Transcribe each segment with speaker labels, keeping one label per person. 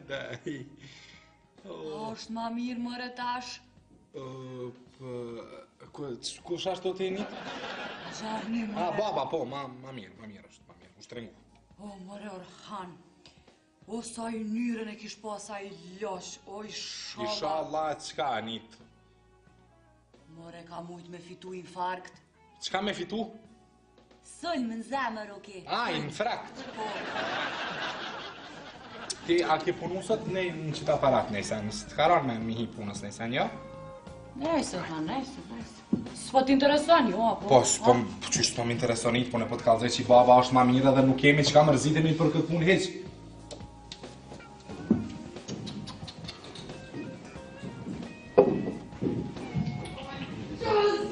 Speaker 1: Daj.
Speaker 2: A është ma mirë more tash?
Speaker 1: Kush është të njët?
Speaker 2: Qarni
Speaker 1: more. A, baba, po, ma, ma mirë, ma mirë është, ma mirë, u shtrengu.
Speaker 2: O, more Orhan, o sa ynyrën e kish pas ai losh, o ishallah.
Speaker 1: Ishallah, çka, Anit?
Speaker 2: More ka mujt me fitu infarkt.
Speaker 1: Çka me fitu?
Speaker 2: Sulm në zemër, oke.
Speaker 1: A, infarkt.
Speaker 2: Po.
Speaker 1: Ti, a ke punu sot në në qëta aparat nëjse, nëse të karon me mi hi punës nëjse, jo?
Speaker 2: Nejse, ha, nejse, nejse. S'po të intereson, jo, apo?
Speaker 1: Po, s'po, po, qysh s'po më intereson po ne po të kallzoj që baba është ma mirë edhe nuk kemi çka mërzitemi për këtë punë hiç.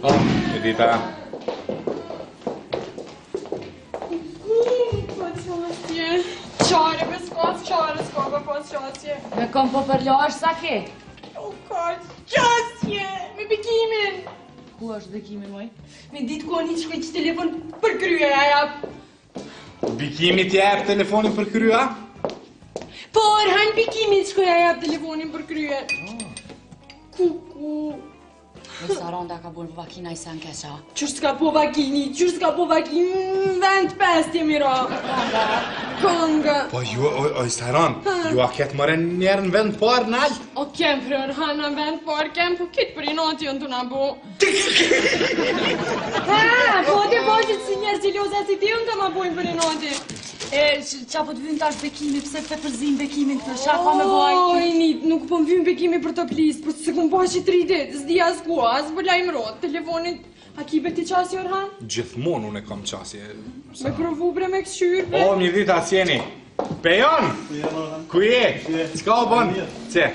Speaker 1: Oh, e dita.
Speaker 3: Qare, me s'ka qare, s'ka ka pas qasje.
Speaker 2: Me kom po përlash, sa ke?
Speaker 3: O, ka qasje, me bekimin.
Speaker 2: Ku është bekimi, moj?
Speaker 3: Me ditë ku një shkoj që telefon për krye, ja jap.
Speaker 1: Bekimi t'jep telefonin për krye, a?
Speaker 3: Po, Orhan Bekimi shkoj ja jap telefonin për krye. Kuku.
Speaker 2: Me sa randa ka bërë vakina i sen keqa.
Speaker 3: Qysh s'ka po vakini, qysh s'ka po vakini, në vend pest jemi ra. Konga.
Speaker 1: Po ju, oj, oj Saron, ju a ketë mëre njerë në vend parë nalt?
Speaker 3: O kem për Orhan në vend parë, kem po kitë për inati janë të na bo. Ha, po të po që si njerë xheloza si ti unë të ma bojnë për inati.
Speaker 2: E, qa po të vynë tash Bekimi, pse pe përzin Bekimin këtë, qa ka me baj?
Speaker 3: Oj, nit, nuk po më vyn Bekimi për top list, po se kum pa që tri ditë, s'di as ku, as po lajmërot, telefonit, a ki be ti qasje Orhan?
Speaker 1: Gjithmonë unë e kam qasje.
Speaker 3: Me provu bre me këqyr bre.
Speaker 1: O, mirë dita, si jeni? Pejon! Ku je? Çka u bën? Ce?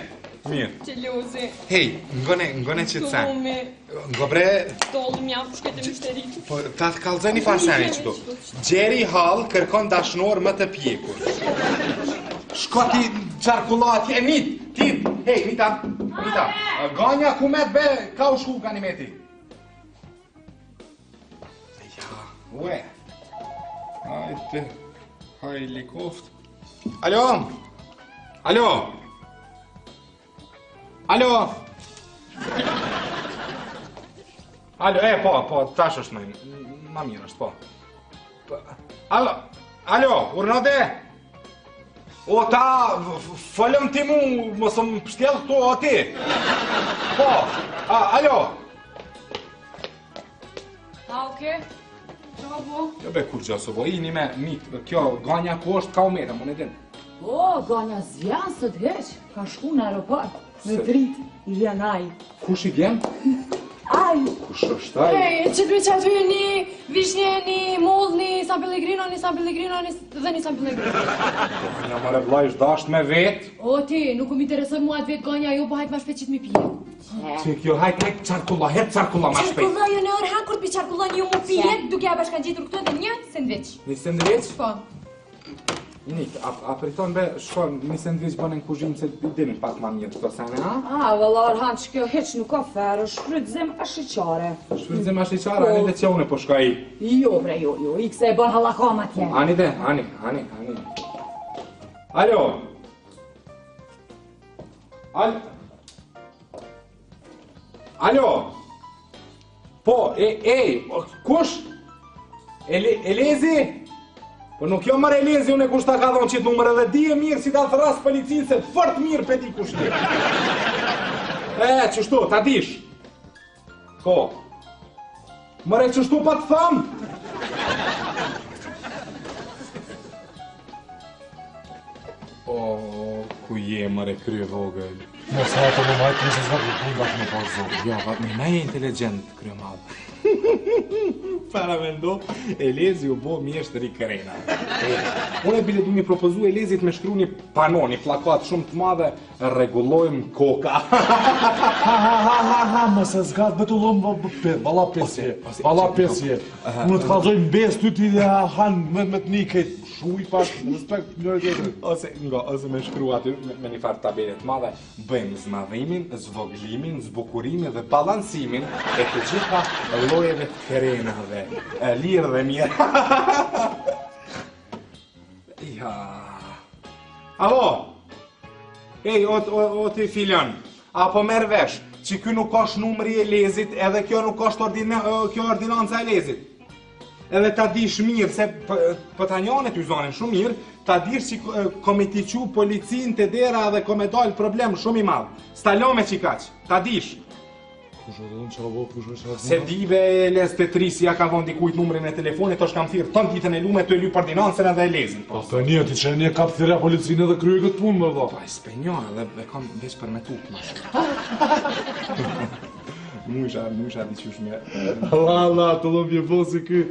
Speaker 1: Mirë.
Speaker 3: Xhelozi.
Speaker 1: Hej, ngone, ngone që të sen.
Speaker 3: Tullumi.
Speaker 1: Ngo bre...
Speaker 3: Dollë mjaft, shkoj te myshterit.
Speaker 1: Po, ta të kallzoj një farë seni qëtu. Jerry Hall kërkon dashnor më të pjekur. Shko ti qarkullo atje, e nit, ti, hej, Nita, Nita, Ganja ku met be, ka u shku Ganimeti? Ja, ue. Hajde, haj, likoft. Alo, alo, alo. Alo, e, po, po, tash është më, ma mirë është, po. po. Alo, alo, urdhno de? O, ta, folëm ti mu, mos më pështjell këtu, o ti. Po, a, alo.
Speaker 2: A, oke? Qa bo?
Speaker 1: Jo be, kurgjo s'u bo, ini me, mit, kjo, ganja ku është, ka u meta, më në din.
Speaker 2: O, ganja s'vjen sot hiç, ka shku në aeroport, me prit, i vjen aj.
Speaker 1: Kush i vjen?
Speaker 2: Aj!
Speaker 1: Kush është aj?
Speaker 3: Ej, që të me që aty një vishnje, një moll, një San Pellegrino, një San Pellegrino, një dhe një San Pellegrino.
Speaker 1: Ganja more vllai është dasht me vet.
Speaker 3: O ti, nuk më intereson mua të vetë ganja, jo po hajt ma shpejt që të mi pije.
Speaker 1: Që kjo hajt hajt qarkulla, hajt qarkulla ma shpejt.
Speaker 3: Qarkulla jo në orë, ha kur të pi qarkullon ju mu pije, duke ja bashkangjitur këto dhe një sandwich.
Speaker 1: Një sandwich?
Speaker 3: Po.
Speaker 1: Nik, a, a priton be, shkon një sandwich bën në kuzhinë se i dini pak ma mirë këto sene, a?
Speaker 2: A, valla Orhan, që kjo hiç nuk ka ferë, shfrytëzim ashiqare.
Speaker 1: Shfrytëzim ashiqare, ani dhe që unë po shkoj.
Speaker 2: Jo, bre, jo, jo, ik se e bën hallakam atje.
Speaker 1: Ani dhe, ani, ani, ani. Alo! Alo! Alo! Po, e, e, kush? Ele, Elezi? Po nuk jo mërë Elezi, unë e kush ta ka dhonë qitë numër edhe di e mirë si ta thërras policin se fort mirë pe di kush je. E, qështu, ta dish. Po. Mëre qështu pa të thamë? O, ku je mëre krye vogël?
Speaker 4: Mos hajtë më majtë, nëse s'ka të punë dash me pas zotë.
Speaker 1: Jo, pa, me na je inteligent, krye madh. Para mendo, Elezi u bo mjeshtër i krena. E, unë e bile du mi propozu Elezit me shkru një pano, një plakat shumë të madhe, rregullojmë koka.
Speaker 4: Ha, ha, ha, ha, ha, mos e zgat betullon, valla pes je, valla pes je. Unë të kallzoj mbes ty ti dhe han me, me të një krejt, shuj pak, respekt njëri tjetrit.
Speaker 1: Ose, nga, ose me shkru aty me, me një farë tabele të madhe, bëjmë zmadhimin, zvoglimin, zbukurimin dhe balansimin e të gjitha llojeve të krenave. E lirë dhe mirë. ja. Alo. Ej, o, o, o ti filan, a po merr vesh, që ky nuk është numri i Elezit, edhe kjo nuk është ordina, kjo ordinanca e Elezit. Edhe ta dish mirë, se po, po ta njoh ty zonin shumë mirë, ta dish që kom me t'i çu policinë te dera dhe kom me dalë problem shumë i madh. S'ta lo me qikaq, ta dish.
Speaker 4: Kush o dhënë që abo, kush është
Speaker 1: Se di be Elez të trisi ja ka dhonë dikujt numrin e telefonit, tash kam thirrë ton ditën e lume të lyp ordinancën edhe Elezin.
Speaker 4: Po të një, ti që një kap thirrja policinë edhe kryej këtë punë, më
Speaker 1: dha. Po, s'pe njoh edhe e kam veç për me tut, ma shumë. Mujsha, mujsha di qysh me...
Speaker 4: Allah, Allah, të do mje bo si ky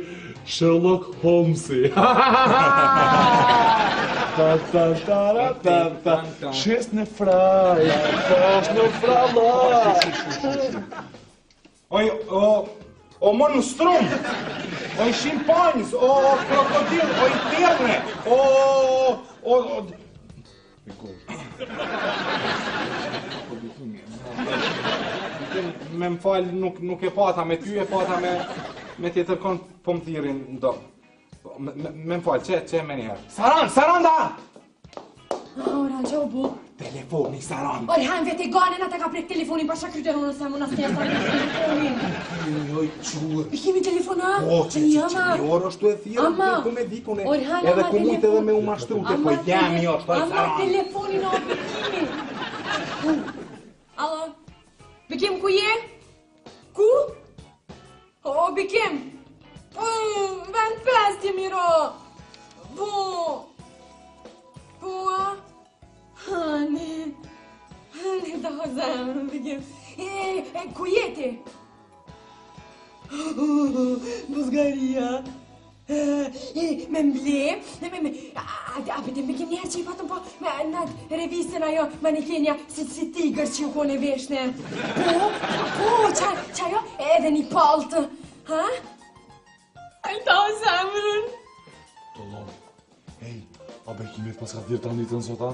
Speaker 4: Sherlock Holmesi. Ta ta ta ra ta ta. Shes në fraj, tash në fralla.
Speaker 1: Oj, o, o monstrum, oj shimpanjz, o krokodil, oj terne, o, o, o, Me më falë, nuk, nuk e pata me ty, e pata me, me tjetër kon, po më thirrin do. Me, me, me më falë, qe, qe menjëherë. Saran, Saranda!
Speaker 3: Orhan, që u bu?
Speaker 1: Telefoni, Saran.
Speaker 3: Orhan, vete ganen ata ka prek telefonin, pasha krytë në se mund asë njësa telefonin.
Speaker 1: Joj, qurë.
Speaker 3: I kemi telefon, a?
Speaker 1: Po, që, që, që, një orë është e thirrë,
Speaker 3: Ama,
Speaker 1: ku me ditë unë,
Speaker 3: Orhan,
Speaker 1: edhe
Speaker 3: ama
Speaker 1: ku mujtë edhe me u mashtru, te po
Speaker 3: Ama
Speaker 1: jam jo, shtoj
Speaker 3: Ama
Speaker 1: Saran.
Speaker 3: telefonin o Bekimi. Alo, Bekim, ku je? Ku? O, Bekim. Mm, vend pest jemi ro. Bu. Bu, a? Hani. Hani, ta ho zemrën, Bekim. E, e, ku je ti? Bullgaria. E, me mble, me, me, me, a, a, a, a, me kem njëherë që i patëm po, me, në atë revistën ajo, manekenja, si, si tigër që ju kone veshne. Po, po, qa, qa jo, edhe një paltë, ha? Ai ta zemrën.
Speaker 4: Të lonë. Ej, a Bekimit pas ka thirrë të ditën sot, a?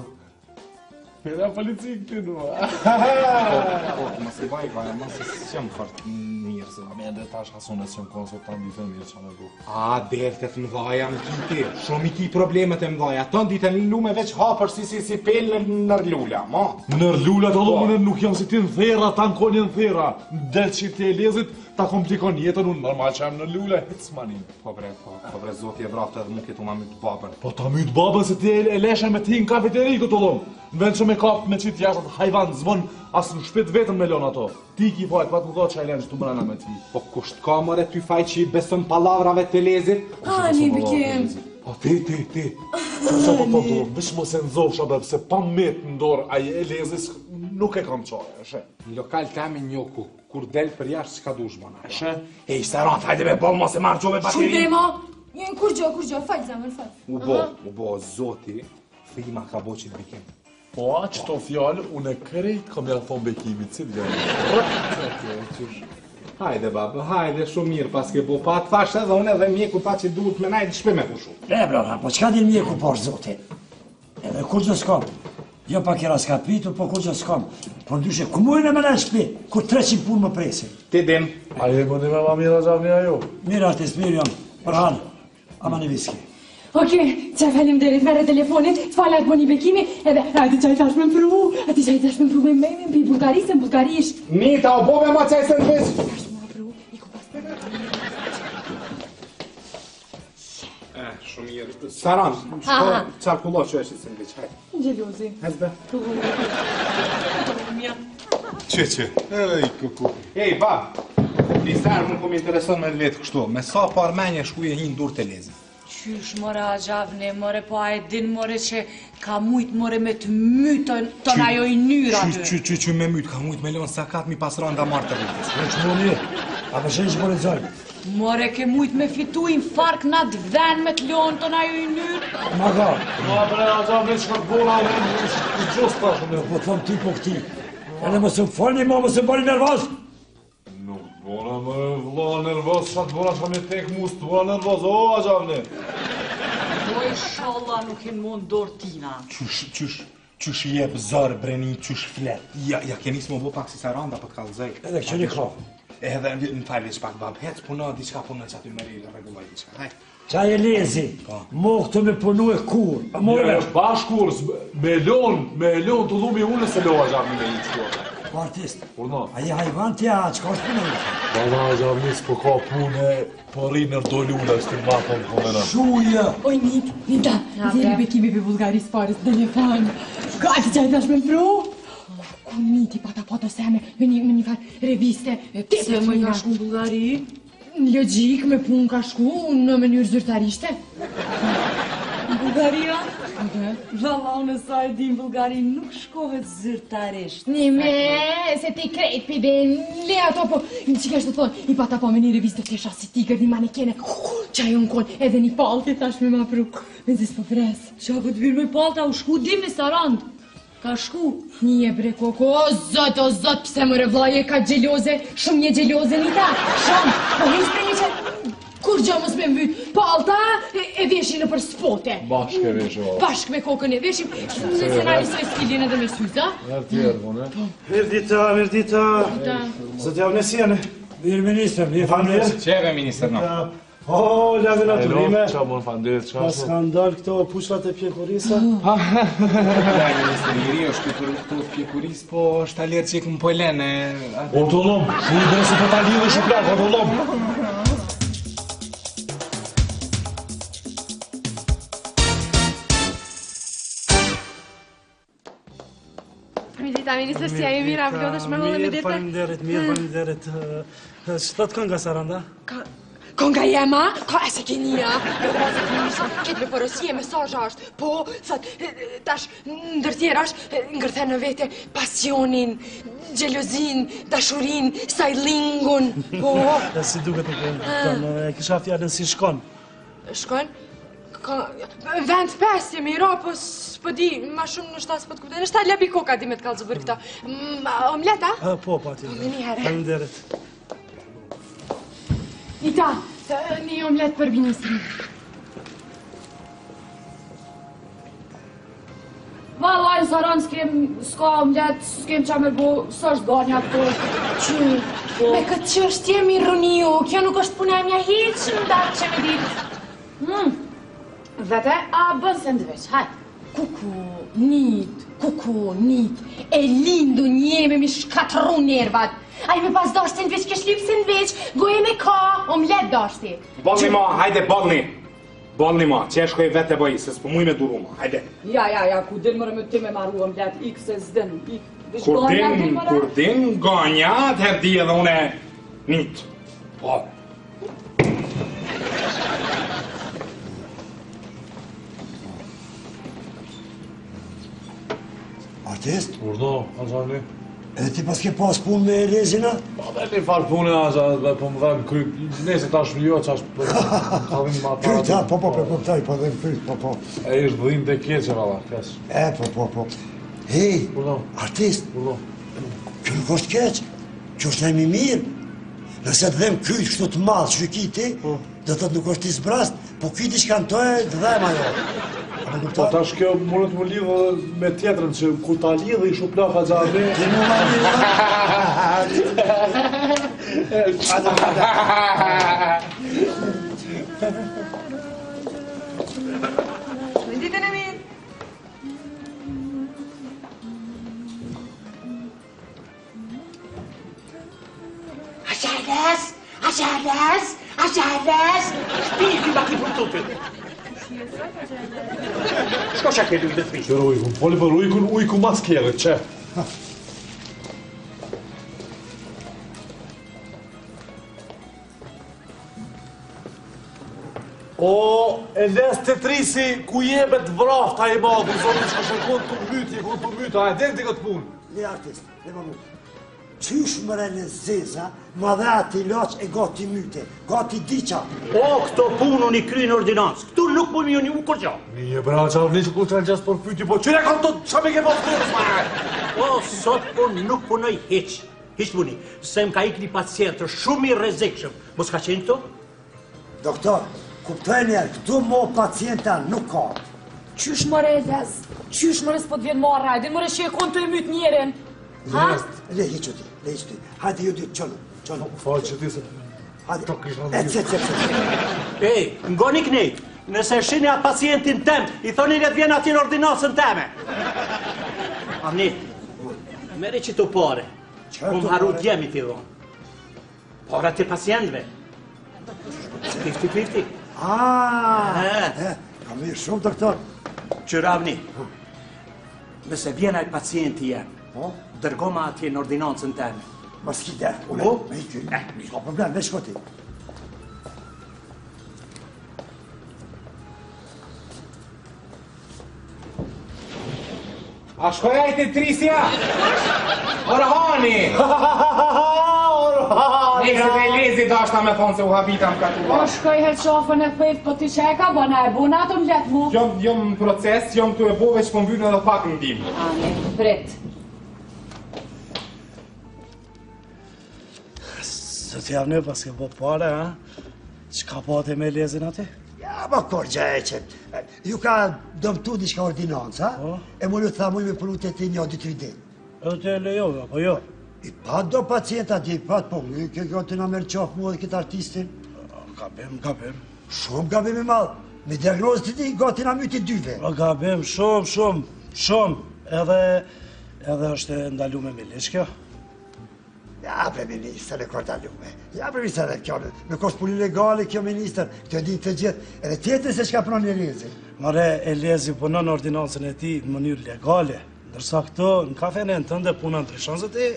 Speaker 4: Thirrja policinë këty nu.
Speaker 1: Po, mos i vaj, vaj, mos i s'jam fort mirë se.
Speaker 4: Me edhe tash hasone s'jam konë sot të ditën mirë që me bu.
Speaker 1: A, dertet më dhaja më ki ti, shumë i ki problemet e mëdhaja. Ton ditën lume veç hapër si si si pel në nër lula, mo.
Speaker 4: Nër lula të
Speaker 1: Po.
Speaker 4: lonë, nuk jam si ti në thera, ta në konë në thera. Del që ti e lezit, ta komplikon jetën, unë normal që jam në lula, hic manin.
Speaker 1: Po bre, po, po bre, zoti e vraftë edhe mu këtu ma myt babën.
Speaker 4: Po ta myt babën se ti e, e leshe me ti në kafeteri këtu të lonë. Në vend që me kap me qitë jashtë atë hajvan zbon as në shpit vetëm me lon ato. Ti ki fajt, pa të më që ai lënë që mbrana me ti.
Speaker 1: Po kush t'ka more ty faj që i beson palavrave të lezit?
Speaker 3: Hani, Bekim.
Speaker 4: Po ti, ti, ti. Qa po thonë të lonë, veç mos e nxofsha be, se pa met në dorë ai e lezis nuk e kam qare, e she.
Speaker 1: Në lokal temi njoku, kur del për jashtë çka dush bona.
Speaker 4: E she?
Speaker 1: Ej, Sarant, hajde me boll mos e marr gjove
Speaker 3: Shumë
Speaker 1: baterinë.
Speaker 3: bema. Një, kur gjë, kur gjë, fal zemër, fal.
Speaker 1: U bo, u bo, zoti, thima ka bo që të bikim.
Speaker 4: Po a qëto fjalë, unë e krejt kam ja thonë Bekimit, si t'vjen.
Speaker 1: Hajde, babë, hajde, shumë mirë pas ke bo, pa të thash edhe unë edhe mjeku tha që duhet me najtë shpi me pushu.
Speaker 5: E, bro, po çka din mjeku por zotin? Edhe kur gjë s'kam. Jo pak era s'ka pritur, po kur gjë s'kam. Po ndryshe, ku mujnë me në shtëpi, kur 300 punë më presin.
Speaker 1: Ti dim.
Speaker 4: A je më një ma mira gjavni ajo?
Speaker 5: Mirë, artist, mirë jam. Përhan, ama një viski.
Speaker 3: Okej, që faleminderit, merre telefonin, të falat bëni Bekimi, edhe ati çaj tash me pru, ati çaj tash me pru me me me Bullgarisë, në Bullgarisht.
Speaker 1: Nita, o bo me ma qaj sandwich.
Speaker 3: Tash më pru, i ku pas.
Speaker 1: Eh, shumë mirë. Saran, shko, qarkullo që është i sandwich, hajde.
Speaker 3: Xhelozi.
Speaker 1: Hezbe.
Speaker 3: Mja.
Speaker 1: Që, që. Ej, kuku. Ej, bab, Nisar, më po më intereson me vetë kështu. Me sa parë menje shkuje hinë dur të lezit.
Speaker 2: Qysh more Axhavni, more po a e din more që ka mujt more me të mytën të ajo i nyra
Speaker 1: Qy,
Speaker 2: aty.
Speaker 1: qy, qy, qy me myt, ka mujt me lonë sakat mi pas rënë damar të rrugës.
Speaker 5: Po që moni, a po shenë që po lexoj.
Speaker 2: More ke mujt me fitu infarkt në atë ven me të lonë të ajo i nyrë.
Speaker 5: Ma ga,
Speaker 4: Ma bre, a gjavni që ka të bona, ne, në gjosë tash, unë.
Speaker 5: po thom ti po këti. Edhe mos më folni mo, mos më bëni nervoz.
Speaker 4: Nuk bona më vlla nervoz, qa të bona që me tek mu, s'të bona nervoz, o, a gjavni.
Speaker 2: Po inshallah nuk hin mu në dorë tina.
Speaker 1: Qysh, qysh, qysh i jep zor breni, qysh flet. Ja, ja ke nisë më bo pak si Saranda, po të kallëzoj.
Speaker 5: Edhe këqyri ka.
Speaker 1: Edhe më fal veç pak bab, hec puno diçka puno që aty më rregulloj diçka. Hajt.
Speaker 5: Qa e lezi,
Speaker 1: po.
Speaker 5: mo këtu me punu e kur, a more
Speaker 4: Jo, jo, bash kur, me lon, me lon të dhumi unë se loa gjavni me i qëtu.
Speaker 5: Po artist,
Speaker 4: Urno.
Speaker 5: a je hajvan ti, a çka është puna?
Speaker 4: Valla gjavni s'po ka punë, po rri në do lule, s'ti ma po më punë në.
Speaker 5: Shuja!
Speaker 3: Oj, Nit, Nita, nxjerri Bekimi për Bullgarisë parës në telefon. Gati qaj tash me pru. Ku Niti pa ta pa të sene me një, me një farë reviste.
Speaker 2: Pse më i ka shku në Bullgari?
Speaker 3: Në logjik me punë ka shku në mënyrë zyrtarishte.
Speaker 2: Bullgaria? Valla, unë sa e di në Bullgari nuk shkohet zyrtarisht.
Speaker 3: Një me, se ti krejt pi den, le ato po, në që kesh të thonë, i pa ta pa me një revistë të kesha si tigër, një manekene, që ajo në konë, edhe një palti thash me ma pru, me zis po pres.
Speaker 2: Qa po të virë me palta, u shku dimni Sarand. Ka shku.
Speaker 3: Një e bre koko, o zot, o zot, pse more vlla je ka xheloze, shumë je xheloze Nita, shumë, po hiq për një që, kur gjo mos me mbyt, palta e, e veshin nëpër spote.
Speaker 4: Bashkë e veshin, valla.
Speaker 3: Bashkë me kokën e veshim, nëse na nisoj stilin edhe me syza.
Speaker 4: Në tjerë, po, ne?
Speaker 6: Mirë dita, mirë dita. Zoti Avni si jeni?
Speaker 5: Mirë ministër, mirë
Speaker 6: Faleminderit.
Speaker 1: Qeve ministër no.
Speaker 6: O, lavdina të urime.
Speaker 4: Qa bon faleminderit, qa
Speaker 6: Pas kanë dalë këto puçrat e pjekurisë.
Speaker 1: Ja, ministër i ri është për këto të pjekurisë, po është alergjik në polen e...
Speaker 4: O të lom, shu i bre se po ta lidhë shu plak, o të lom.
Speaker 3: Mirëdita, ministër, si je mirë, a vlodhesh me hollë me
Speaker 6: Mirë,
Speaker 3: dete?
Speaker 6: faleminderit, mirë, faleminderit. Ç'thot kënga Saranda?
Speaker 3: Ka... Konga jema, ka e se kenia, jo ka se kenia, këtë me porosi e mesazh është, po, thot, e, e, tash, ndër tjerash, e, ngërthen në vete pasionin, xhelozin, dashurin, stylingun, po,
Speaker 6: Ja, si duket nuk e kupton, e kisha fjalën si shkon.
Speaker 3: shkon, ka, në vend 5 jemi ra, po s'po di, ma shumë në shta s'po të kuptoj, në shta lebi koka di me të kallzu për këto. Mm, Omlet, a?
Speaker 6: Ah, Po, po, atje.
Speaker 3: Po, menjëherë.
Speaker 6: Faleminderit.
Speaker 3: Ita, një omlet për ministrin.
Speaker 2: Valla, në Saran s'kem, s'ka omlet, s'kem qa me bo, s'është ganja këtu.
Speaker 3: Që,
Speaker 2: Po.
Speaker 3: me këtë çështje mi rrëniu, kjo nuk është puna e mja hiq, në datë që me ditë.
Speaker 2: Hmm. Vete, a bën sandviç, hajt.
Speaker 3: Kuku, nit, kuku, nit, e lindu njeme mi shkatru nervat. Ai me pas dash sandviç, kesh lyp sandviç, goje me ka, omlet dashti.
Speaker 1: Bollni ma, hajde, bollni. Bollni ma, që e shkoj vetë e bëj, se s'po muj me duru ma, hajde.
Speaker 2: Ja, ja, ja, ku din mëre me ti me maru omlet, ik se s'din, ik. Veç
Speaker 1: Kur
Speaker 2: ganja
Speaker 1: din,
Speaker 2: mëre?
Speaker 1: kur din ganja, atëherë di edhe une nit. Po,
Speaker 5: Artist,
Speaker 4: Urdhno, a gjavni.
Speaker 5: edhe ti pas ke pas punë me Elezin, a?
Speaker 4: Po dhe një farë pune, a gjavni, dhe po më dhem kryt. Nese tash jo, qash po ka dhimë ma para.
Speaker 5: Kryt, ha, po, po, po, kuptoj, po dhe kryt, po, po.
Speaker 4: E ishtë dhimë të keqe, valla, keq.
Speaker 5: E, po, po, po. Hej,
Speaker 4: Urdhno,
Speaker 5: artist,
Speaker 4: urdhno.
Speaker 5: kjo nuk është keq, kjo është lajm i mirë. Nëse të dhem kryt kështu të madh që ki ti,
Speaker 4: Po.
Speaker 5: do të thotë nuk është i zbrast, po ki diçka në të e të dhem ajo. A më
Speaker 4: Po
Speaker 5: kupton?
Speaker 4: tash kjo mundet më lidhë edhe me tjetrën që kur ta lidhë i shuplaka gjavni.
Speaker 5: Ti mu ma lidhë, a?
Speaker 3: Ditën e mirë.
Speaker 7: Ajares, ajares, ajares. Shpirti ma ki për Shko që ke lujtë të
Speaker 4: Qërë ujkun, foli për ujkun, ujku mas kjerë, që? O, e les të trisi, ku jebet vraft a i madhë, zonë që shë kun të mbytje, kun të mbytje, a e den ti këtë punë?
Speaker 5: Le artist, le më mu. Qysh më re zeza, ma dhe ati laç e gati myte, gati diqa.
Speaker 7: O, këto punë unë i kry në ordinancë. Këtu nuk po më joni u kurgjo.
Speaker 4: Një bra që që ku të rëngjas për pyetje, po qyre ka të qa me ke pas dorës, ma?
Speaker 7: O, sot unë nuk punoj hiq. Hiq puni, se më ka ikë një pacient shumë i rrezikshëm. Mos ka qenë këtu?
Speaker 5: Doktor, kuptoj njerë, këtu mo pacienta nuk ka.
Speaker 2: Qysh mëre e lez, qysh mëre s'po të vjen marrë, a din mëre që e konë të e myt njerin. Ha?
Speaker 5: Le hiqu ti, le hiqu ti. Hajde ju dy, çonu, çonu.
Speaker 4: Fal që ti se
Speaker 5: Hajde.
Speaker 4: të kisha
Speaker 5: E, ce, ce, ce.
Speaker 7: Ej, ngoni kënej, nëse shini atë pacientin tem, i thoni le të vjen aty në ordinancën teme. Avni, merri që tu pare.
Speaker 5: Çfarë
Speaker 7: Po më
Speaker 5: tu
Speaker 7: haru
Speaker 5: pare?
Speaker 7: djemi t'i dhonë. Parat e pacientëve. 50-50.
Speaker 5: Ah,
Speaker 7: E.
Speaker 5: e, ka mirë shumë, doktor.
Speaker 7: Qyra Avni, nëse vjen ai pacienti jem,
Speaker 5: Po?
Speaker 7: dërgoma atje në ordinancën teme.
Speaker 5: Mos ki dert, unë,
Speaker 7: Po?
Speaker 5: me i kyri. S'ka problem, veç shko ti.
Speaker 1: A shkoj ai te Trisja? Orhani!
Speaker 4: Orhani!
Speaker 1: Nëse dhe Elezi dashta me thonë se u habita më ka
Speaker 2: Po
Speaker 1: tulla.
Speaker 2: shkoj he qafën e thejt, po ti që e ka bëna, e bona atë më letë mu.
Speaker 1: Jom, jom në proces, jom tu e bo veç po mbynë edhe pak ndihmë.
Speaker 2: Ani, prit.
Speaker 6: Zoti Avni, pas ke bo pare, ha? Çka pate me lezin aty?
Speaker 5: Ja, ma kur gjë e që. Ju ka dëmtu diçka ordinanca,
Speaker 6: Po.
Speaker 5: e më lu tha muj me punu të ti një, dy, tri ditë.
Speaker 6: Edhe të e lejove, apo jo?
Speaker 5: I pa do pacienta, di i pa, po, një kjo kjo të na merr qafë mua dhe këtë artistin.
Speaker 6: Gabim, gabim.
Speaker 5: Shumë gabim i madh. Me diagnozë të ti, gati na myti dyve.
Speaker 6: Po gabim, shumë, shumë, shumë. Edhe, edhe është e ndalume me ligj kjo.
Speaker 5: Ja, bre ministër, e kordalume. Ja, bre ministër, edhe kjo, nuk është punë legale kjo ministër, këtë e dinë të gjithë. Edhe tjetër se çka punon Elezi.
Speaker 6: More, Elezi punon në ordinancën e tij në mënyrë legale, ndërsa këto në kafenen tënde puna ndryshon zoti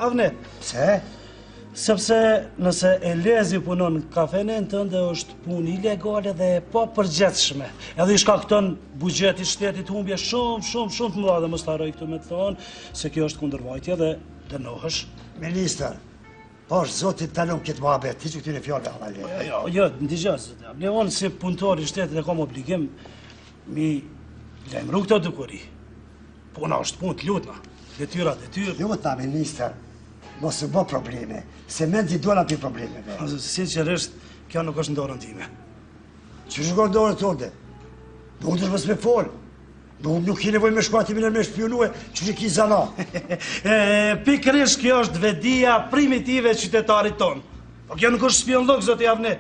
Speaker 6: Avne.
Speaker 5: Pse?
Speaker 6: Sepse nëse Elezi punon në kafenen tënde është punë ilegale dhe e papërgjegjshme. Edhe i shkakton buxhetit shtetit humbje shumë, shumë, shumë të mëdha dhe mos ta harroj këtu me të thonë se kjo është kundërvajtje dhe dënohesh.
Speaker 5: Ministër, po është zotit ta lëm këtë muhabet, ti që këtyre fjalëve Allah le.
Speaker 6: Jo, jo, ndëgjoj zoti. Avne, unë si punëtor i shtetit e kam obligim mi lajmëru këto dukuri. Puna është punë të lutna, detyra detyrë.
Speaker 5: Lutna, ministër, mos u bë probleme, se mendzi duan aty problemeve.
Speaker 6: Po, Sinqerisht, kjo nuk është në dorën time.
Speaker 5: Që shkon dorën tënde? Nuk duhet mos me fol. Nuk nuk ke nevojë me shku aty me me shpionue, që ki zana.
Speaker 6: E, pikërisht kjo është vedia primitive e qytetarit tonë. Po kjo nuk është spionllok, zoti Avne.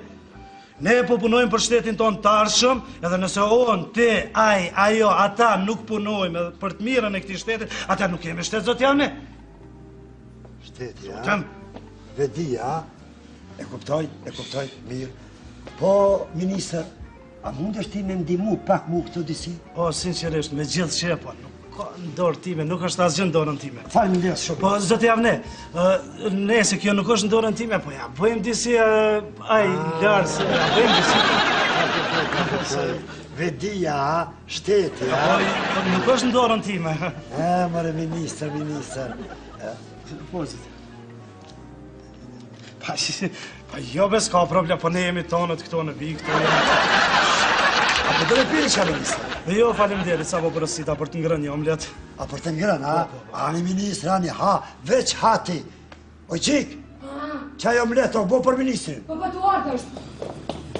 Speaker 6: Ne po punojmë për shtetin tonë të ardhshëm, edhe nëse on, ti, ai, ajo, ata nuk punojmë edhe për të mirën e këtij shteti, ata nuk kemi shtet, zoti Avne.
Speaker 5: Shteti, ha?
Speaker 6: Tem.
Speaker 5: Vedia, e kuptoj, e kuptoj, mirë. Po, ministër, a mundesh ti me ndihmu pak mu këto disi?
Speaker 6: Po, sinqerisht, me gjithë qepa, nuk ka në dorë time, nuk është asgjë në dorën time.
Speaker 5: Faleminderit shumë.
Speaker 6: Po, zoti Avne, ë, nëse kjo nuk është në dorën time, po ja bëjmë disi ë, ai lart, se ja bëjmë disi.
Speaker 5: Vedia, ha? Shteti, ha?
Speaker 6: Po, nuk është në dorën time.
Speaker 5: E, more ministër, ministër.
Speaker 6: Po, zoti. Pa, pa jo be, s'ka problem, po ne jemi tonët këto në vi, këto jemi.
Speaker 5: A po do me pini çka ministër?
Speaker 6: Jo, faleminderit, sa po porosita për të ngrënë një omlet.
Speaker 5: A për të ngrënë, ha? Ani ministër, ani, ha, veç ha ti. O qik, qa jo omlet, o bo për ministrin.
Speaker 3: Po, po, tu ardhë është.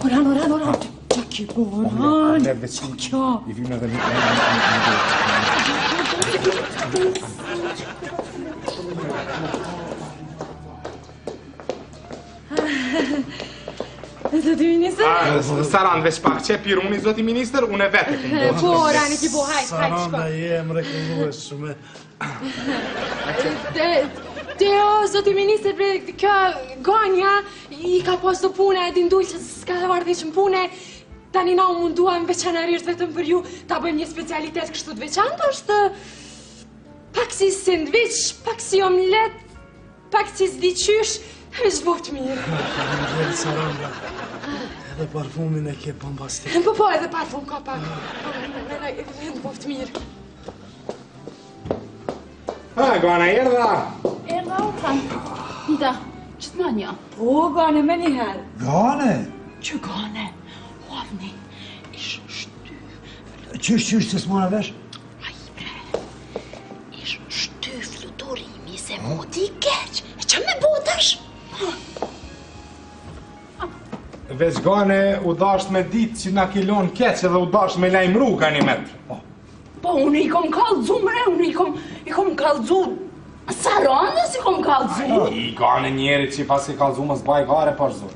Speaker 3: Oran, oran, oran. Qa ki po, oran?
Speaker 1: Omlet veç
Speaker 3: Qa kjo?
Speaker 1: I vim edhe një
Speaker 3: Zoti ministër?
Speaker 1: A, Saran, veç pak që piruni, zoti ministër, unë e vetë e kum bo.
Speaker 3: Po, Orani, ki bo, hajt, hajt, shko.
Speaker 6: Saranda je mrekullueshme.
Speaker 3: Te, Teo, zoti ministër, bre, kjo Ganja i ka pas do pune, e din dul që s'ka ardhur hiç në pune. Tani na u munduam veçanërisht vetëm për ju ta bëjmë një specialitet kështu të veçantë, është pak si sandwich, pak si omlet, pak si s'di qysh, veç botë mirë.
Speaker 6: Faleminderit Saranda. Edhe parfumin e ke bombastik.
Speaker 3: Po po, edhe parfum ka pak. Po, me në botë mirë.
Speaker 1: Ha, Gana, erdha.
Speaker 2: Erdha Orhan. Nda, që të ma një?
Speaker 3: Po, Gane, me njëherë.
Speaker 5: Gane?
Speaker 2: Që gane? O, Avni, ish shty,
Speaker 5: Qysh, qysh, se s'mora vesh?
Speaker 2: ai bre, ish shty fluturimi se moti i keq. E që me bo tash?
Speaker 1: Veç Gane u dasht me ditë që na kilon keq edhe u dasht me lajmëru ganimet.
Speaker 2: Po, unë i kom kallëzu mre, unë i kom, i kom kallëzu.
Speaker 8: Sa rëndë s'i kom kallzu?
Speaker 1: I gane njerit që pas i kallzu mos baj gare për zot.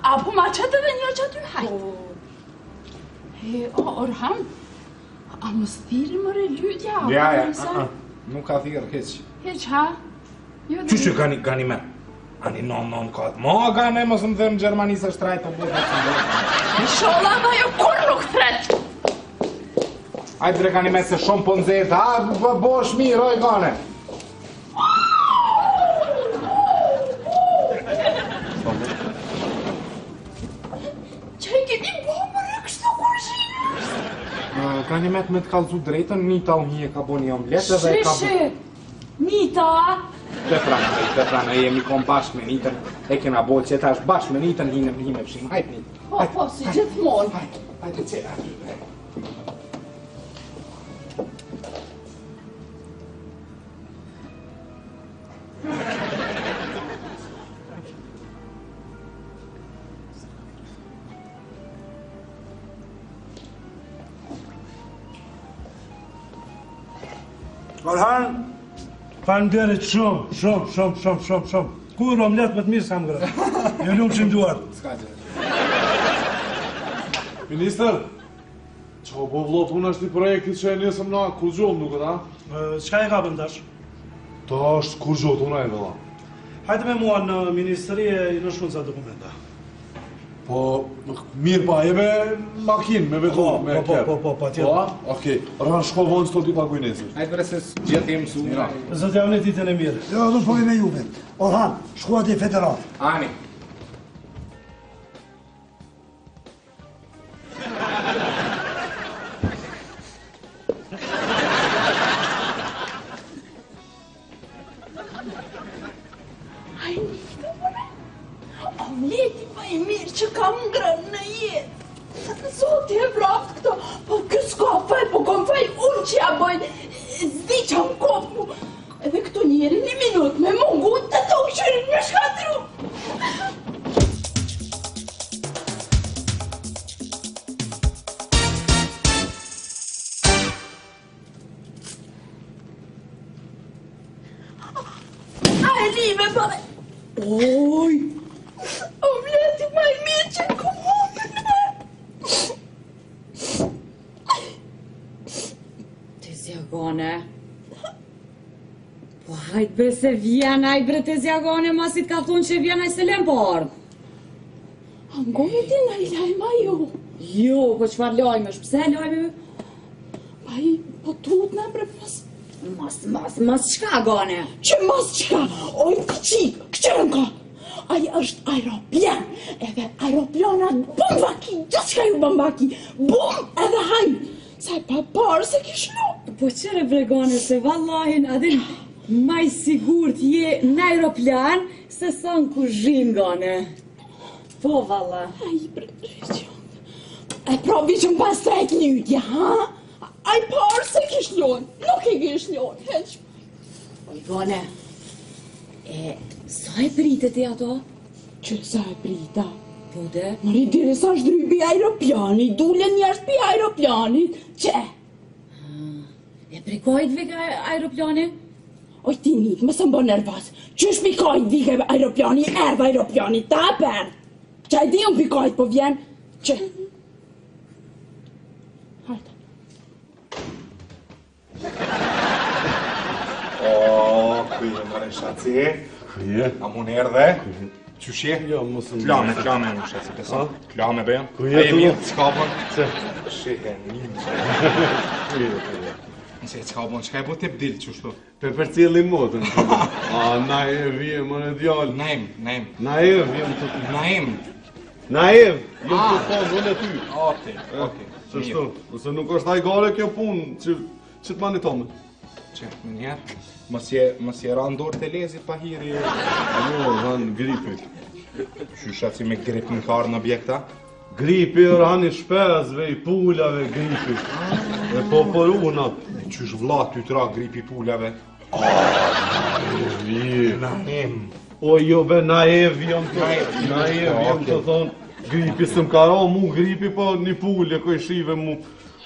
Speaker 8: A, po ma qet edhe një që aty hajt? Po. E, o, Orhan, a mos thirri more Lydja?
Speaker 1: Ja, ja, a, a, nuk ka thirrë hiç.
Speaker 8: Hiç, ha?
Speaker 1: Jo, Qysh që gani, gani me? Ani non, non, ka... Ma gane, mos më them Gjermani se shtrajt po bëhet të ndodhë.
Speaker 8: Inshallah, ma jo kur nuk thret.
Speaker 1: Ajde bre gani me se shumë po nxehtë, ha, po bosh mirë, oj gane.
Speaker 8: Që i keni bo more kështu kuzhinës?
Speaker 1: Gani me të me të kallzu drejtën, Nita u hi e ka bo një omlet edhe e ka bo...
Speaker 2: Shishi, Nita!
Speaker 1: Të pranoj, të pranoj, jemi kon bashkë me Nitën, e kena bo që tash bashkë me Nitën, hinem, hime fshim, hajt Nitë.
Speaker 8: Po, po, si gjithmonë.
Speaker 1: Hajt, hajt, e qe, aty.
Speaker 6: Orhan, faleminderit shumë, shumë, shumë, shumë, shumë, shumë. Kurrë omlet më të mirë s'kam ngrënë. Ju lumshin duart.
Speaker 1: S'ka gjë.
Speaker 4: Ministër, Qa po vlo puna është i projektit që e nisëm na, kurgjo më duket, a?
Speaker 6: Çka e kapëm tash?
Speaker 4: Tash kurgjo të una e vëlla.
Speaker 6: Hajde me mua në ministri e i nënshkruajmë ca dokumenta.
Speaker 4: Po, mirë pa, jeme makinë, me vetu,
Speaker 6: Po,
Speaker 4: me
Speaker 6: po, po,
Speaker 4: kep.
Speaker 6: po, po, patjetër.
Speaker 4: Po, a? Okej, Orhan shko vonë që të t'i paguj nesër.
Speaker 1: Hajde bre se gjithë jemi mësu.
Speaker 4: Mira.
Speaker 6: Zoti Avni ditën e mirë.
Speaker 5: Jo, edhe po vi me juve. Orhan, shkua ti federat.
Speaker 1: Ani.
Speaker 8: Ai Nita, more. Omleti më i mirë që kam ngrënë në jetë. Zoti e vraft këto, po kë s'ka faj, po kom faj unë që ja bëj, s'di që më kopë mu. Edhe këto njeri një minut me mungu të të kqyrin me shkatru. A e live, pa dhe... Oj! Omleti ma i mirë që kom hongër në
Speaker 2: Tezjagone. Po hajt bre se vjen aj bre tezjagone, masit ka thonë që vjen aj se lem po ardhë.
Speaker 8: A ngove ti naj lajm a jo?
Speaker 2: Jo, po çfarë lajmesh, pse lajme?
Speaker 8: Ai, po tut na bre mos...
Speaker 2: Mos, mos, mos çka gane?
Speaker 8: Që mos çka? Oj, ti qik, këqërën ka? Ai është aeroplan, edhe aeroplanat bum vaki, gjithë çka ju bëm vaki, bum edhe haj, sa e pa parë se kish lo.
Speaker 2: Po qëre bre gane se vallahin, a din, ma i sigurt je në aeroplan se sa në kuzhinë gane. Po valla.
Speaker 8: Ai bre, që... E provi që më pas trajt Lydia, ha? Ai parë se kish lonë, nuk e kish lonë, heq.
Speaker 2: Oj gane, e sa e pritet ti ato?
Speaker 8: Që sa e prita?
Speaker 2: Po de?
Speaker 8: Mëri diri sa zhdrypi aeroplani, dule njerëz pi aeroplanit, që?
Speaker 2: E prej kajt vike aeroplani?
Speaker 8: Oj ti nik, mos më bë nervoz. Qysh pi kajt vike aeroplani, erdh aeroplani, ta per. Qa e di unë pi kajt po vjen? Që? Hajde.
Speaker 1: O, ku je more shaci?
Speaker 4: Ku je?
Speaker 1: A mund erdhe? Qysh je?
Speaker 4: Jo, mos më...
Speaker 1: Klame, klame, më shaci, beso. Klame, bejon.
Speaker 4: Ku je
Speaker 1: A je
Speaker 4: tu?
Speaker 1: mirë, çka bën?
Speaker 4: Se?
Speaker 1: Shihe, mirë.
Speaker 4: Ku je, ku je?
Speaker 1: Se çka bën, çka e bo te bdil qështu?
Speaker 4: Pe përcjelli motën. A, na e vje, më në djalë.
Speaker 1: Naim, Naim.
Speaker 4: Na e vje, më të të...
Speaker 1: Naim.
Speaker 4: Na e, jam
Speaker 1: Ah.
Speaker 4: të thonë, unë e ty.
Speaker 1: Okej, okej.
Speaker 4: Qështu, ose nuk është ai gare kjo punë që, që të mani tonë.
Speaker 1: Që, më njerë, mos je, mos je ra në dorë të lezit pa hiri.
Speaker 4: Jo, Orhan, gripi.
Speaker 1: Qysha si me grip në karë në objekta?
Speaker 4: Gripi, Orhan, i shpezve, i pulave, gripi. E po poruna.
Speaker 1: E qysh vlla ty të ra gripi pulave?
Speaker 4: Vje.
Speaker 1: Naim.
Speaker 4: O jo be, na e jam të, na e jam të thonë, gripi s'm ka ra mu gripi, po një pule koj shive mu,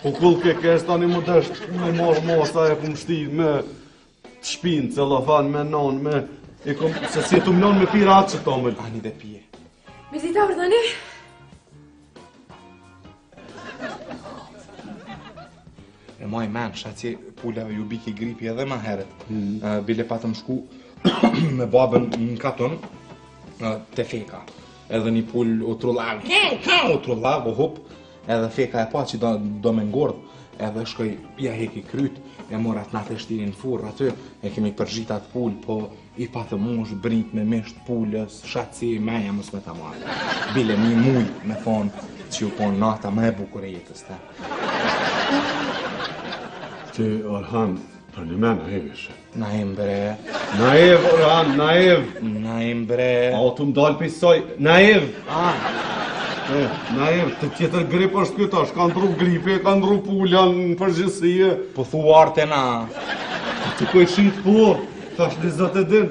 Speaker 4: po kull ke kesh tani mu desh me marr masa e po m'shti me.
Speaker 9: të shpinë, celofan, me nonë, me... E kom, se si e të mlonë me pira atë që tomël.
Speaker 1: Ani dhe pije.
Speaker 3: Me zita urdhëni?
Speaker 1: E maj men, shaci pulave ju biki gripi edhe ma heret. Mm. Uh, bile patëm shku me babën në katun, uh, te feka. Edhe një pul u trullav, u trullav, u hup, edhe feka e pa që do, do me ngordh, edhe shkoj, ja heki kryt, e mora atë natë e shtini në furrë aty, e kemi përzhit atë pulë, po i patëm mush brinjt me mish të pulës, shaci, meja mos me ta marrë. Bile një muj me thonë që u konë nata më e bukur e jetës të.
Speaker 9: Ti, Orhan, për një me naiv ishe.
Speaker 1: Naiv bre.
Speaker 9: Naiv, Orhan, naiv.
Speaker 1: Naiv bre.
Speaker 9: A, tu më dalë pisoj, naiv.
Speaker 1: Ah.
Speaker 9: E, naiv, të tjetër grip është këta, tash, ka ndru gripi, ka ndru pula në përgjithësi.
Speaker 1: Po thu arte na.
Speaker 9: Ti po i shit po, tash një zot e din.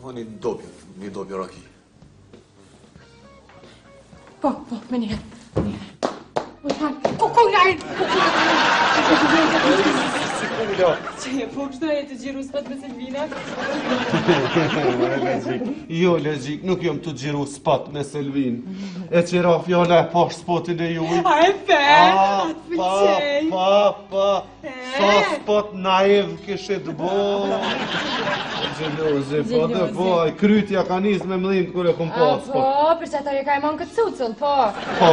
Speaker 10: Ha një dopjo, një dopjo raki.
Speaker 3: Po, po, me një. Orhan, ku ku lajn? Ku ku
Speaker 9: Si pula.
Speaker 3: Që e po kështu e të xhiru spot me Selvina?
Speaker 9: Logjik. Jo, logjik, nuk jam të xhiru spot me Selvin. E që ra fjala e pash spotin e juj.
Speaker 3: A e pe?
Speaker 9: A,
Speaker 3: A të
Speaker 9: pa,
Speaker 3: pëlqej?
Speaker 9: pa, pa. Sa spot naiv kishit bo. Xhelozi, po dhe po, ai krytja ka nis me më kur e kom pa
Speaker 3: A,
Speaker 9: spot.
Speaker 3: po, për që ata e ka e mon këtë cucëll, po.
Speaker 9: Po.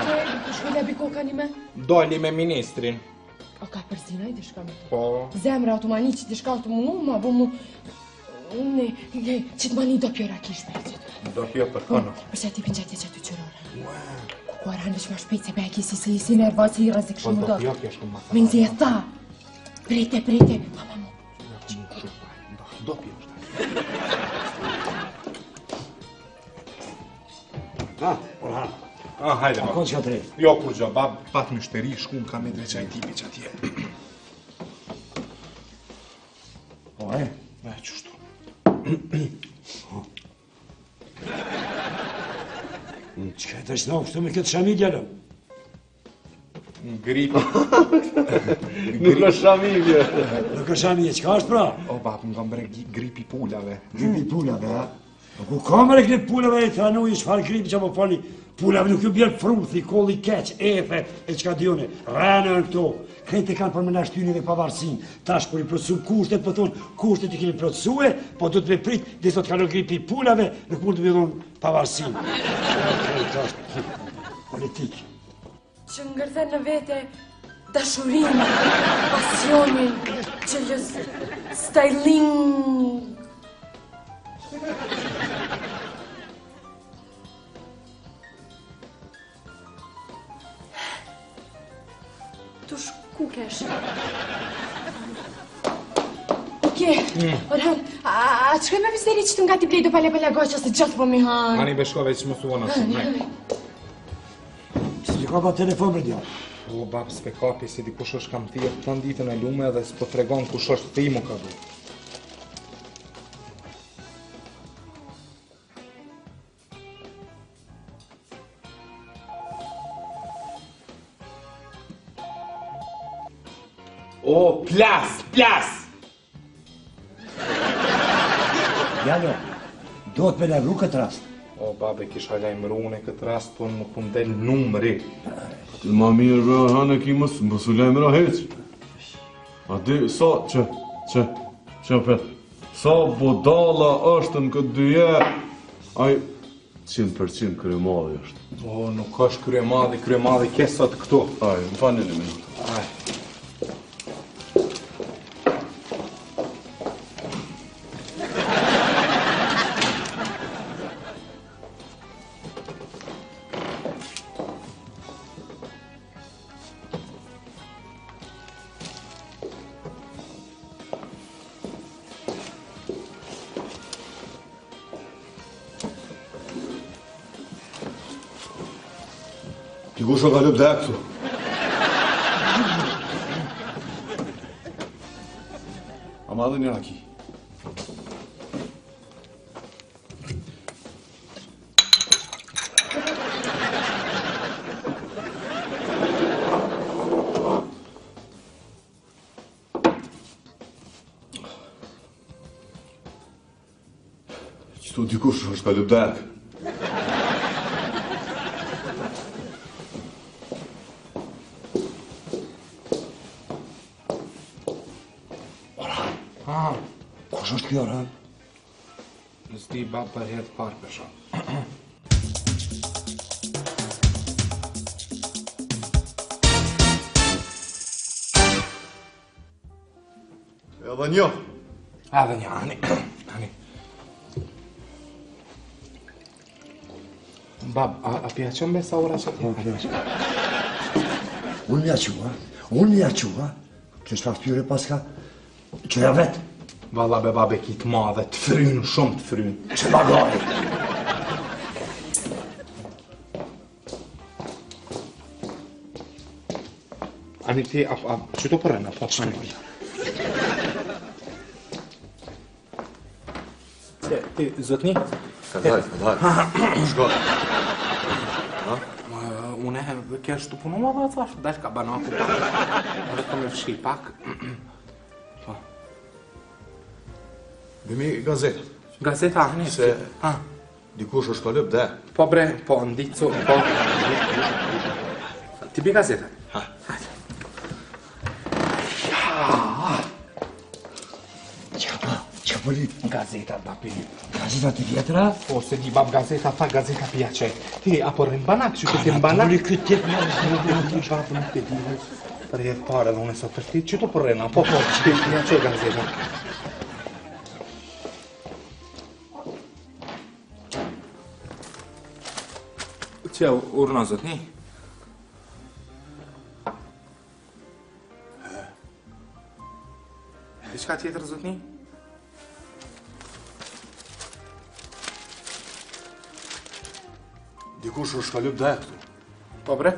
Speaker 3: Që, shkoj lebi koka një me?
Speaker 1: Doli me ministrin.
Speaker 3: O ka përzina i dishka me to.
Speaker 1: Po.
Speaker 3: Zemra automani që dishka të mu, ma bo mu... Ne, ne, që të mani do pjo raki shpejt.
Speaker 1: Do pjo për kono.
Speaker 3: Për që tipin që atje që aty qërore. Ku ku arhan veç ma shpejt se pe e ki si si si nervoz si i rrezik
Speaker 1: Po
Speaker 3: shumë
Speaker 1: do
Speaker 3: do.
Speaker 1: pjo kjo shku ma
Speaker 3: Me nxi e tha. Prete, prete. Mama mu.
Speaker 1: Do pjo është.
Speaker 5: Ha, Orhan.
Speaker 1: Ah, hajde.
Speaker 5: A
Speaker 1: bab.
Speaker 5: ko që ka të rejtë?
Speaker 1: Jo, kur gjë, bab, pat myshteri, shkun ka me dreqaj tipi që atje.
Speaker 5: Po, e?
Speaker 1: E, qështu.
Speaker 5: Që ka të shno, kështu me këtë shami djalo?
Speaker 1: Grip.
Speaker 9: Nuk është shami, vje.
Speaker 5: Nuk është shami, e çka është pra?
Speaker 1: O, bab, më kam bre gripi pulave.
Speaker 5: Gripi pulave, ha? Po ku ka më grip pulave e të i çfarë gripi që po fali? Pulave nuk ju bjen fruthi, kolli keq, ethe, e çka dione. Rënë janë këto. Krejt e kanë për me na shtyni dhe pavarësinë. Tash kur i plotësu kushtet, po thonë, kushtet i kemi plotësue, po do të me prit, derisa të kalon gripi i pulave, nuk mund të më dhon pavarësinë. Krejt është politikë.
Speaker 3: Që ngërthen në vete dashurinë, pasionin, që lës styling. Tu shku kesh. Oke, Orhan, a, a të shkoj me vizeri që të nga t'i blej do pale pale goqa se gjithë po mi hanë.
Speaker 1: Ani beshkove që më thua në shumë. ne.
Speaker 5: Si të ka pa telefon për djallë?
Speaker 1: O, bab, s'pe kapi si dikush është kam thirrë të ditën e lume dhe s'po tregon kush është thimu ka du. O, plas, plas!
Speaker 5: Djalo, do të me lajmëru këtë rast.
Speaker 1: O, babe, kisha lajmëru unë këtë rast, po nuk më del numri.
Speaker 9: Ti ma mirë, bre, Orhan, e ki mos, mos u lajmëro hiç. A di, sa, që, që, që, pet, sa budalla është në këtë dyje, ai, 100% kryemadhi është.
Speaker 1: O, nuk është kryemadhi, kryemadhi ke sot këtu.
Speaker 9: Aj, më falni një minutë.
Speaker 1: Aj.
Speaker 9: Dikush o ka lëp dhe këtu. Ama edhe një raki. Këtu dikush është ka lyp dek.
Speaker 5: Orhan.
Speaker 1: Ha.
Speaker 5: Kush është kjo, Orhan?
Speaker 1: S'di bab për herë të parë po e shoh.
Speaker 10: Edhe një.
Speaker 1: Edhe një, ani. Ani. Bab, a, a pja qëmë besa ora që ti?
Speaker 5: Po, pja që. Unë ja qua, unë ja qua, që shka ftyre paska, që ja vetë.
Speaker 1: Valla be babe ki të madhe, të frynë, shumë të frynë.
Speaker 5: Që magari.
Speaker 1: Ani ti, a, a, që të përrena, po që ani. Se, ti, zotni?
Speaker 10: Ka dalë, ka dalë. Shko. Ha?
Speaker 1: Ma, Unë e kesh të punu ma dhe thash, dash ka banaku pak. Edhe të me fshi pak. Po.
Speaker 10: Bimi gazeta.
Speaker 1: Gazeta, ani.
Speaker 10: Se
Speaker 1: Ha.
Speaker 10: dikush është ka lyp dek.
Speaker 1: Po bre, po ndicu, po. Ti bi gazeta?
Speaker 10: Ha.
Speaker 1: Hajde.
Speaker 5: Qa po, qa po lyp?
Speaker 1: Gazeta da pi.
Speaker 5: Gazeta të vjetra?
Speaker 1: Po se di bab gazeta, tha gazeta pija që. Ti, apo rrim banak, që ti banak?
Speaker 5: Doli ky tip më
Speaker 1: Nuk di bab, nuk te di. Për herë të parë edhe unë sot për ti, që të përrena, po po, ti pija që gazeta. Që urna zotni? Diçka tjetër zotni?
Speaker 10: Dikush është ka lyp dek këtu.
Speaker 1: Po bre?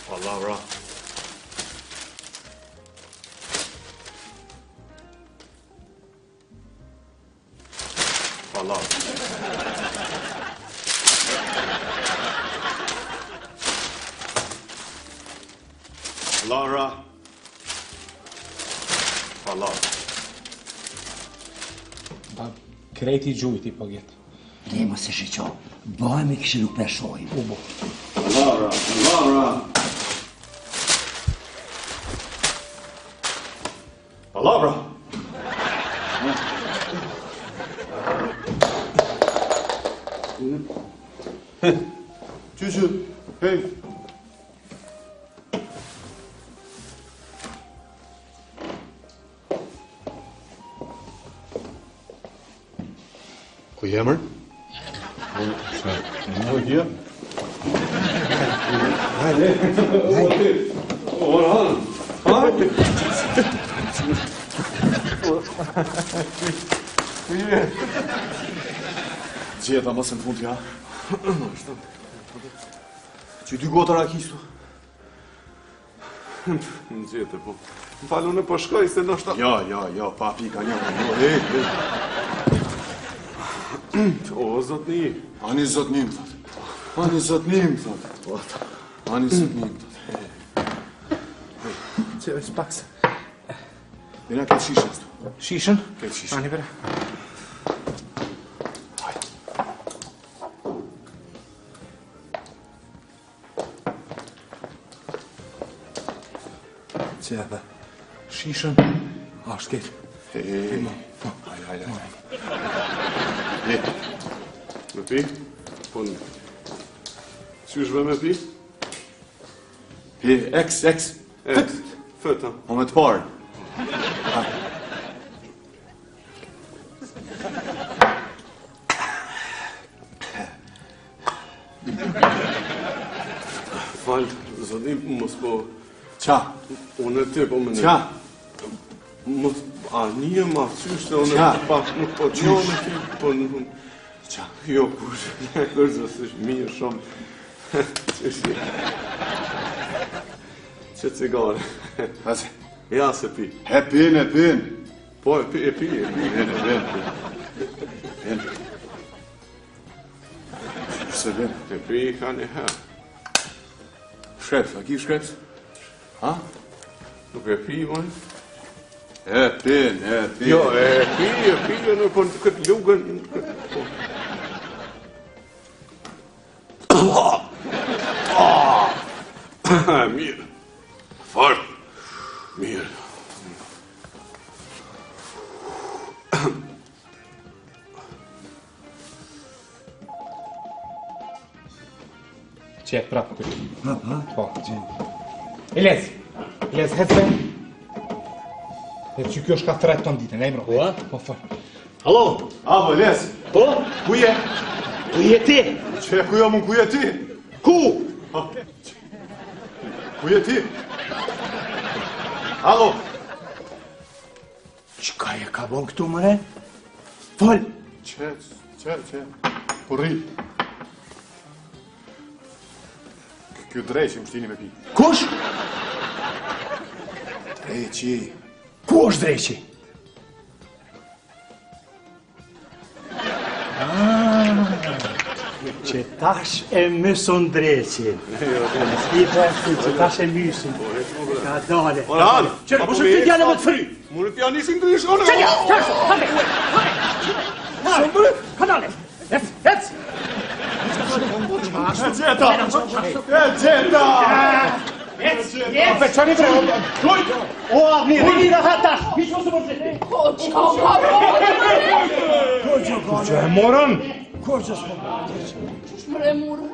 Speaker 10: Pallavra. Pallavra. Pallavra. Pallavra.
Speaker 1: Bab, krejti gjujti po gjetë.
Speaker 5: Ne mos e shiqo, bëhemi kështë nuk pe shohim.
Speaker 1: U bo.
Speaker 10: Pallavra, pallavra. Pallavra. Qyqy, hej. Ku jemër? Nuk e
Speaker 5: Hajde, hajde.
Speaker 9: Orhan! Ha?
Speaker 10: Gjeta mos në fund ja. Që dy gota rakistu.
Speaker 9: Në gjete, po. Më falë, unë po shkoj, se ndoshta...
Speaker 10: Jo, jo, jo, pa pika një, jo, hej, hej.
Speaker 9: O, zotni.
Speaker 10: Ani zotni më thot. Ani zotni më thot. Po, Ani zotni më thot.
Speaker 1: Që veç pak se.
Speaker 10: Bina këtë shishën këtu.
Speaker 1: Shishën?
Speaker 10: Këtë shishën.
Speaker 1: Ani bre.
Speaker 10: Hajde.
Speaker 1: Që edhe. Shishën. A, është keq.
Speaker 10: Hej, hej, hajde, hajde, hajde.
Speaker 9: E, me pi? Po, në... Qysh ve me pi?
Speaker 10: Pi, eks, eks.
Speaker 9: Eks, fët, ha.
Speaker 10: Po me të parë.
Speaker 9: Fal, zotni, mos po...
Speaker 10: Qa?
Speaker 9: Unë e ti, po më në...
Speaker 10: Qa?
Speaker 9: Mos... A, një ma, qysh se unë
Speaker 10: Qa?
Speaker 9: pak nuk po
Speaker 10: Qysh?
Speaker 9: njoh me ti, po nuk...
Speaker 10: Qa?
Speaker 9: Jo, kush, kush, s'është mirë shumë. Qysh je? Që cigare.
Speaker 10: Hase.
Speaker 9: Ja, se pi.
Speaker 10: E pin, e pin.
Speaker 9: Po, e pi, e pi, e pi.
Speaker 10: Pin, e pin. Pin. Se bim.
Speaker 11: E pi ka një herë.
Speaker 10: Shkreps, a ki shkreps? Ha?
Speaker 11: Nuk e pi, moj.
Speaker 10: E pin, e pin.
Speaker 11: Jo, e pi, e pi, e nuk po në këtë lugën. Këtë, po. Mirë. Fort. Mirë.
Speaker 1: Qe, prapë këtu.
Speaker 5: Prapë, ha?
Speaker 1: Po. Elez, Elez, hec be. E që kjo është ka thret të në ditën, lajmëro.
Speaker 7: Po, a?
Speaker 1: Po, fol.
Speaker 7: Alo?
Speaker 10: Alo, Elez.
Speaker 7: Po?
Speaker 10: Ku je?
Speaker 7: Ku je ti?
Speaker 10: Që ku jam unë, ku je ti?
Speaker 7: Ku?
Speaker 10: Ku je ti? Alo?
Speaker 5: Qka je ka bon këtu mëre? Fol!
Speaker 10: Që, që, që, po rri. Kjo dreqi më shtini me pi.
Speaker 5: Kush?
Speaker 10: Dreqi.
Speaker 5: Ku është dreqi? Ah,
Speaker 7: që tash e mëson dreqin. I thashti që tash e mësën. Ka dale.
Speaker 11: Oran,
Speaker 7: Qërë, po shë këtë djale me të fry.
Speaker 11: Mund t'ja nisin të ishone.
Speaker 7: Qërë, qërë, hajde, hajde. Hajde, ka dale. Ec, ec.
Speaker 10: E gjeta! E gjeta!
Speaker 7: Ec, ec.
Speaker 1: Pe çani bre.
Speaker 7: Kujt? O, Avni, rini rahat tash. Hiç mos u mërzitni.
Speaker 8: Po, qka ka bo, mëre?
Speaker 1: Që e morën?
Speaker 5: Kur që s'po
Speaker 8: Qysh mëre murën?